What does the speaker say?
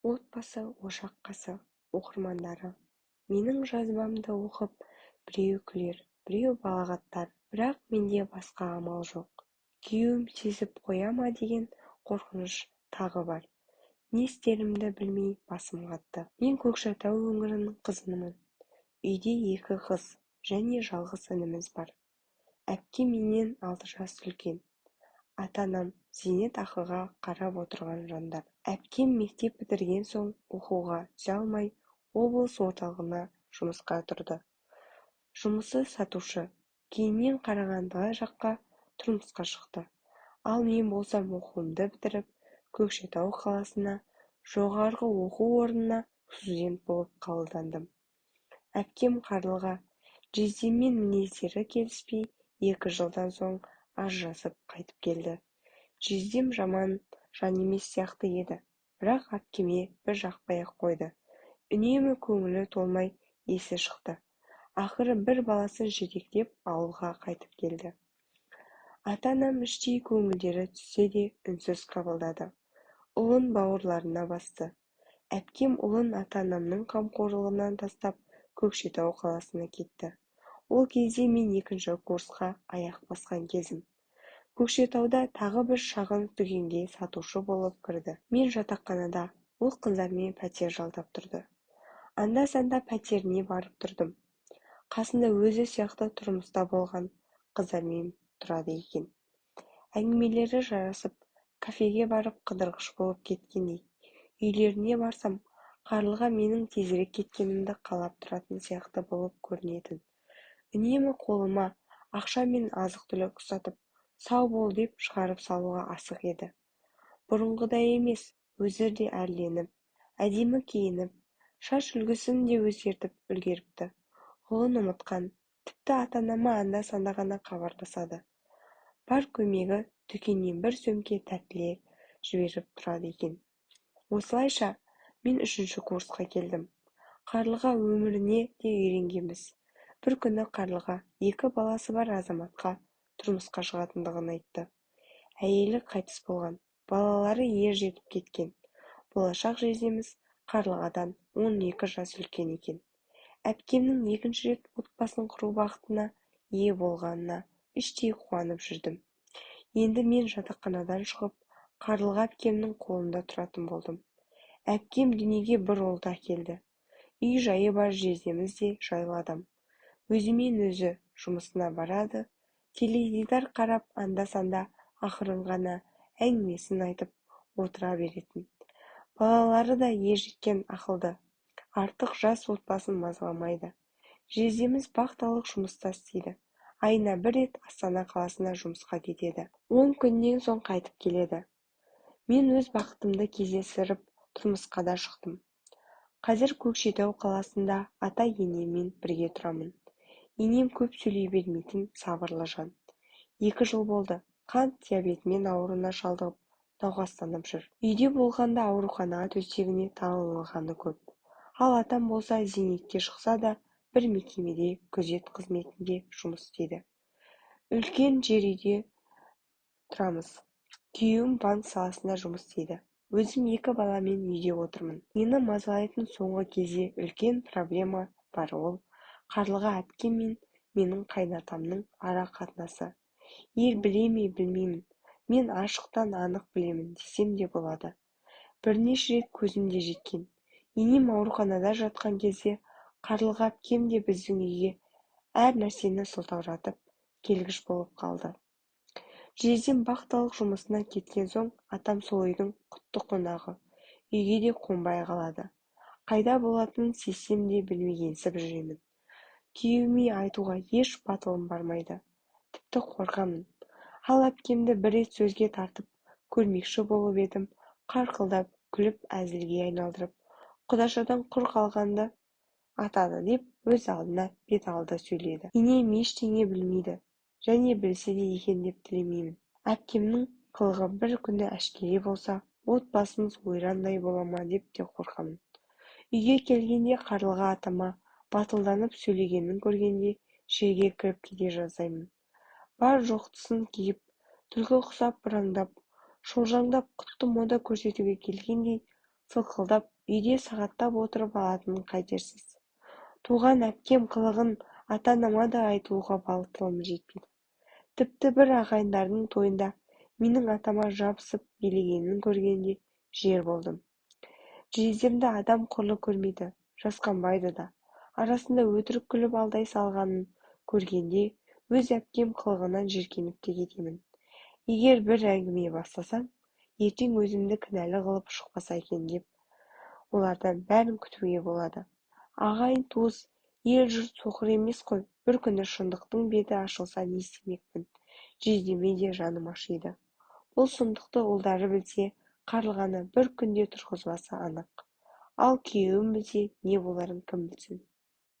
Отбасы ошақ қасы. Оқырмандары менің жазбамды оқып, біреу күлер, біреу балағаттар. Бірақ менде басқа амал жоқ. Күйеуім сезіп қоя ма деген қорқыныш тағы бар. Не істерімді білмей басым қатты. Мен Көкшетау өңірінің қызымын. Үйде екі қыз және жалғыз ініміз бар. Әпкем менен 6 жас үлкен. Ата-анам зейнет ақыға қарап отырған жандар. Әпкем мектеп бітірген соң оқуға түсе алмай, облыс орталығына жұмысқа тұрды. Жұмысы сатушы. Кейіннен Қарағанды жаққа тұрмысқа шықты. Ал мен болсам оқуымды бітіріп, Көкшетау қаласына жоғарғы оқу орнына студент болып қабылдандым. Әпкем Қарлыға жездеммен мінездері келіспей, 2 жылдан соң ажырасып қайтып келді. Жездем жаман жан емес сияқты еді, бірақ әпкеме бір жақпай-ақ қойды. Үнемі көңілі толмай есі шықты. Ақыры бір баласын жетектеп ауылға қайтып келді. Ата-анам іштей көңілдері түссе де үнсіз қабылдады. Ұлын бауырларына басты. Әпкем ұлын ата-анамның қамқорлығынан тастап Көкшетау қаласына кетті. Ол кезде мен 2-ші курсқа аяқ басқан кезім. Көкшетауда тағы бір шағын дүкенге сатушы болып кірді. Мен жатақханада, ол қыздармен пәтер жалдап тұрды. Анда-санда пәтеріне барып тұрдым. Қасында өзі сияқты тұрмыста болған қыздармен тұрады екен. Әңгімелері жарасып, кафеге барып қыдырғыш болып кеткендей. Үйлеріне барсам, Қарлыға менің тезірек кеткенімді қалап тұратын сияқты болып көрінетін. Үнемі қолыма ақша мен азық-түлік ұстатып, сау бол деп шығарып салуға асық еді. Бұрынғыдай емес, өзі де әрленіп, әдемі киініп, шаш үлгісін де өзгертіп үлгеріпті. Ұлын ұмытқан, тіпті ата-анама анда-санда ғана хабарласады. Бар көмегі дүкеннен бір сөмке тәттілер жіберіп тұрады екен. Осылайша мен 3-ші курсқа келдім. Қарлыға өміріне де үйренгенбіз. Бір күні Қарлыға 2 баласы бар азаматқа тұрмысқа шығатындығын айтты. Әйелі қайтыс болған, балалары ер жетіп кеткен. Болашақ жездеміз Қарлығадан 12 жас үлкен екен. Әпкемнің 2-ші рет отбасын құру бақытына ие болғанына іштей қуанып жүрдім. Енді мен жатақханадан шығып, Қарлыға әпкемнің қолында тұратын болдым. Әпкем дүниеге бір ұлды әкелді. Үй жайы бар жездеміз де жайлы адам. Өзімен өзі жұмысына барады, теледидар қарап анда-санда ақырын ғана әңгімесін айтып отыра беретін. Балалары да ер жеткен ақылды. Артық жас отбасын мазаламайды. Жездеміз вахталық жұмыста істейді. Айына бір рет Астана қаласына жұмысқа кетеді. 10 күннен соң қайтып келеді. Мен өз бақытымды кездестіріп, тұрмысқа да шықтым. Қазір Көкшетау қаласында ата-енеммен бірге тұрамын. Енем көп сөйлей бермейтін сабырлы жан. 2 жыл болды, қант диабетімен ауруына шалдығып, науқастанып жүр. Үйде болғанда аурухана төсегіне таңылғаны көп. Ал атам болса зейнетке шықса да бір мекемеде күзет қызметінде жұмыс істейді. Үлкен жер үйде тұрамыз. Күйеуім банк саласында жұмыс істейді. Өзім 2 баламен үйде отырмын. Мені мазалайтын соңғы кезде үлкен проблема бар, ол Қарлыға әпкем мен менің қайнатамның ара қатынасы. Ел біле ме білмеймін, мен ашықтан анық білемін десем де болады. Бірнеше рет көзім де жеткен. Енем ауруханада жатқан кезде Қарлыға әпкем де біздің үйге әр нәрсені сылтауратып келгіш болып қалды. Жездем вахталық жұмысына кеткен соң атам сол үйдің құтты қонағы, үйге де қонбай қалады. Қайда болатынын сезсем де білмегенсіп жүремін. Күйеуіме айтуға еш батылым бармайды, тіпті қорқамын. Ал әпкемді бір рет сөзге тартып көрмекші болып едім, қарқылдап күліп әзілге айналдырып, құдашадан құр қалғанды атады деп өз алдына бет алды сөйледі. Енем ештеңе білмейді, және білсе де екен деп тілемеймін. Әпкемнің қылығы бір күні әшкере болса, отбасымыз ойрандай бола ма деп те қорқамын. Үйге келгенде Қарлыға атама батылданып сөйлегенін көргенде жерге кіріп кете жаздаймын. Бар жоқтысын киіп, түлкі құсап бұраңдап, шолжаңдап құтты мода көрсетуге келгендей Сылқылдап үйде сағаттап отырып алатынын қайтерсіз. Туған әпкем қылығын ата-анама да айтуға батылым жетпейді. Тіпті бір ағайындардың тойында менің атама жабысып билегенін көргенде жер болдым. Жездемді адам құрлы көрмейді, жасқанбайды да. Арасында өтірік күліп алдай салғанын көргенде өз әпкем қылығынан жиіркеніп те кетемін. Егер бір әңгіме бастасам, ертең өзімді кінәлі қылып шықпаса екен деп олардан бәрін күтуге болады. Ағайын-туыс, ел-жұрт соқыр емес қой, бір күні шындықтың беті ашылса не істемекпін? Жездеме де жаным ашиды. Бұл сұмдықты ұлдары білсе, қарлығаны бір күнде тұрғызбасы анық. Ал күйеуім білсе, не боларын кім білсін.